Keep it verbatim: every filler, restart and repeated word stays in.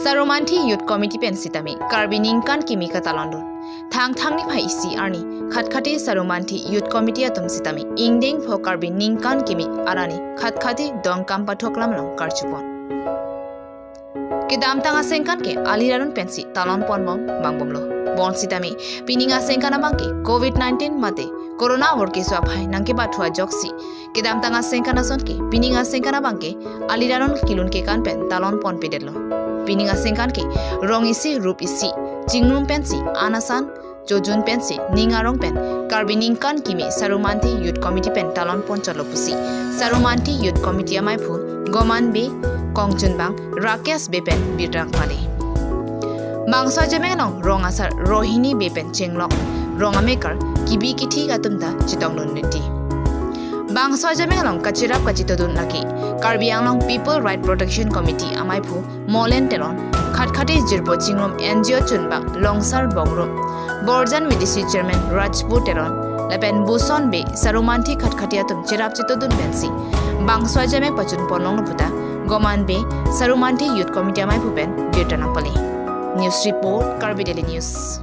Sarumanthi Youth Committee pen sitame Karbi ningkan kimi katalon dun. Thangthang niphai isi arni Khatkhati Sarumanthi Youth Committee atum sitame ingdeng pho Karbi ningkan kimi arni Khatkhati Dongkamp Pathoklam along karjupon. Kedamtang asengkan ke ali ra-un pensi talon ponbom vangbomlo. Bonsitame pining asengkan abangke Covid nineteen mate Corona vorkeso aphai nangkebathu ajoksi kedamtang asengkan ason ke pining asengkan abangke ali ra-un kelun kekan pen talon ponpedetlo. Pining asengkan ke rong isi, rup isi, chingrum pensi, an asan chojun pensi, ning arong pen Karbi ningkan kimi Sarumanthi Youth Committee pen talon ponchotlo pusi Sarumanthi Youth Committee amaiphu Goman Bey, kongchunbang Rakesh Bey pen birta nangpale. Bangso ajameng along rong asar Rohini Bey pen chenglok rong amekar kebi kethe atum ta chetongdun riti. Bangso ajameng along kacherap kachetodun lake Karbi Anglong People Right Protection Committee amaiphu Molen Teron, Khatkhati jirpo chingrum N G O chunbang Longsar Bongrung, Borjan V D C Chairman Rajbu Teron, lapen Buson Bey, Sarumanthi Khatkhati atum cherap chetodun pensi bangso ajameng pachun ponlonglo puta Goman Bey, Sarumanthi Youth Committee amaiphu pen birta nangpale. News report, Karbi Daily News.